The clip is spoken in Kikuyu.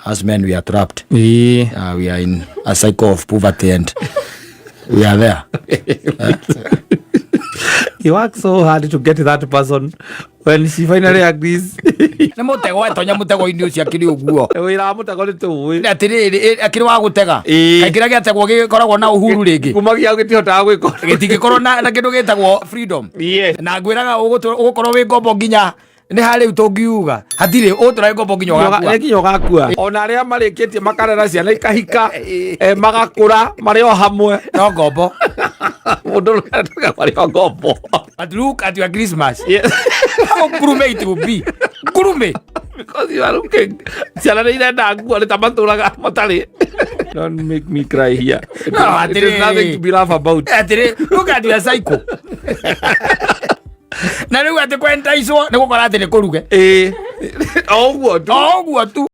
As men we are trapped. Ĩĩ. We are in a cycle of poverty and we are there. You work so hard to get that person when she finally agrees. Nĩ mũtego etonya mũtego-inĩ ũcio akĩrĩ ũguo. Wĩra wa mũtego nĩ tũĩ. Atĩrĩrĩ, akĩrĩ wa gũtega. Ĩĩ. Kaingĩ kĩrĩa gĩategwo gĩkoragwo na uhuru rĩngĩ. Kumagia gĩtihotaga gwĩka. Gĩtingĩkorwo na kĩndũ gĩtagwo freedom. Yes. Na ngwĩraga ũgũkorwo wĩ ngombo nginya nĩ harĩ rĩu tũngiuga hatirĩ ũgũtũra wĩ ngombo nginya ũgakua. Nĩ nginya ũgakua. Ona arĩa marĩkĩtie makarera ciana ikahika, magakũra marĩ o hamwe. No ngombo. Mũndũ ũrĩa marĩ o ngombo. But look at your Christmas. Yes. How ngurume it will be. Ngurume. Because you are looking. Ciana nĩ irenda nguo nĩ ta matũraga matarĩ. Don't make me cry here. No, It is nothing to be laugh about. Atĩrĩ, look at your cycle. Na rĩu atĩ kwentaicwo nĩ gũkora atĩ nĩ kũruge. Ĩĩ. O ũguo tu. O ũguo tu.